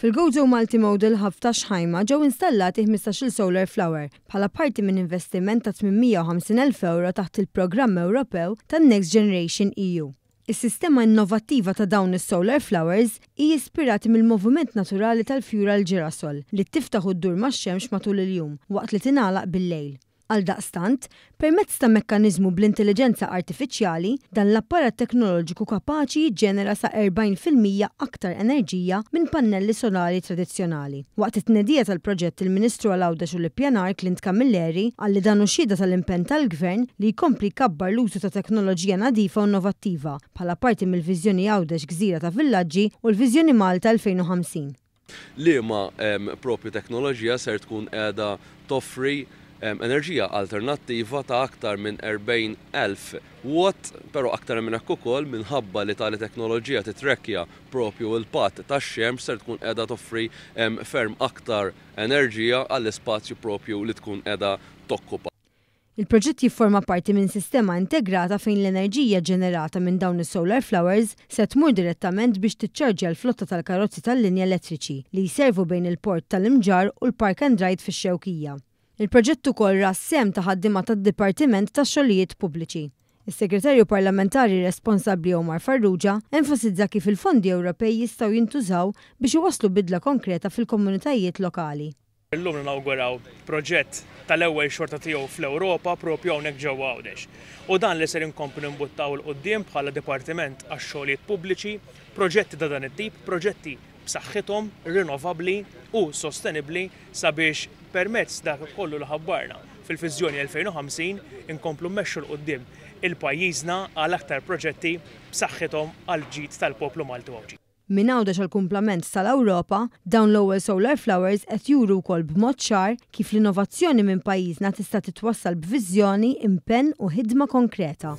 Fil-Gozo Multimodal Hub ta' Xħajma ġew installati 15-il solar flower bħala parti minn investiment ta' 850,000 ewro taħt il-programm Ewropew tan-Next Generation EU. Is-sistema innovattiva ta' dawn is-solar flowers hi ispirati mill-moviment naturali tal-fjura l-ġirasol li tiftaħ u ddur max-xemx matul il-jum waqt li tingħalaq bil-lejl. Għaldaqstant, permezz ta' mekkaniżmu bl-intelliġenza artifiċjali, dan l-apparat teknoloġiku kapaċi jiġġenera sa 40% aktar enerġija minn pannelli solari tradizzjonali. Waqt it-tnedija tal-proġett il-Ministru għal Għawdex u l-Ippjanar Clint Camilleri qal li dan hu xhieda tal-impenn tal-Gvern li jkompli jkabbar l-użu ta' teknoloġija nadifa u innovattiva bħala parti mill-Viżjoni Għawdex Gżira ta' Villaġġi u l-Viżjoni Malta 2050. Liema propju teknoloġija ser tkun qiegħda toffri enerġija alternattiva ta' aktar minn 40,000 watt, però aktar minn hekk ukoll minħabba li tali teknoloġija titrekkja propju l-patt tax-xemx ser tkun qiegħda toffri ferm aktar enerġija għall-ispazju propju li tkun qiegħda tokkupa. Il-proġett jifforma parti minn sistema integrata fejn l-enerġija ġenerata minn dawn is-solar flowers se tmur direttament biex tiċċarġja l-flotta tal-karozzi tal-linja elettriċi li jservu bejn il-port tal-Imġarr u l-Park and Ride fix-Xewkija. Il-proġett ukoll ra s-sehem ta' ħaddiema tad-Dipartiment tax-Xogħlijiet Pubbliċi. Is-Segretarju Parlamentari responsabbli Omar Farrugia enfasizza kif il-fondi Ewropej jistgħu jintużaw biex iwasslu bidla konkreta fil-komunitajiet lokali. Illum ninawguraw proġett tal-ewwel xorta tiegħu fl-Ewropa propju hawnhekk ġewwa Għawdex. U dan li ser inkomplu nimbuttaw 'il quddiem bħala Dipartiment għax-Xogħlijiet Pubbliċi, proġetti ta' dan it-tip, proġetti b'saħħithom, rinnovabbli u sostenibbli sabiex permezz dak kollu li ħabbarna fil-Viżjoni 2050 inkomplu mmexxu 'l quddiem il-pajjiżna għal aktar proġetti b'saħħithom għall-ġid tal-poplu Malti u Għawdxi. Minn Għawdex għall-kumplament tal-Ewropa, dawn l-ewwel solar flowers qed juru wkoll b'mod ċar kif l-innovazzjoni minn pajjiżna tista' titwassal b'viżjoni, impenn u ħidma konkreta.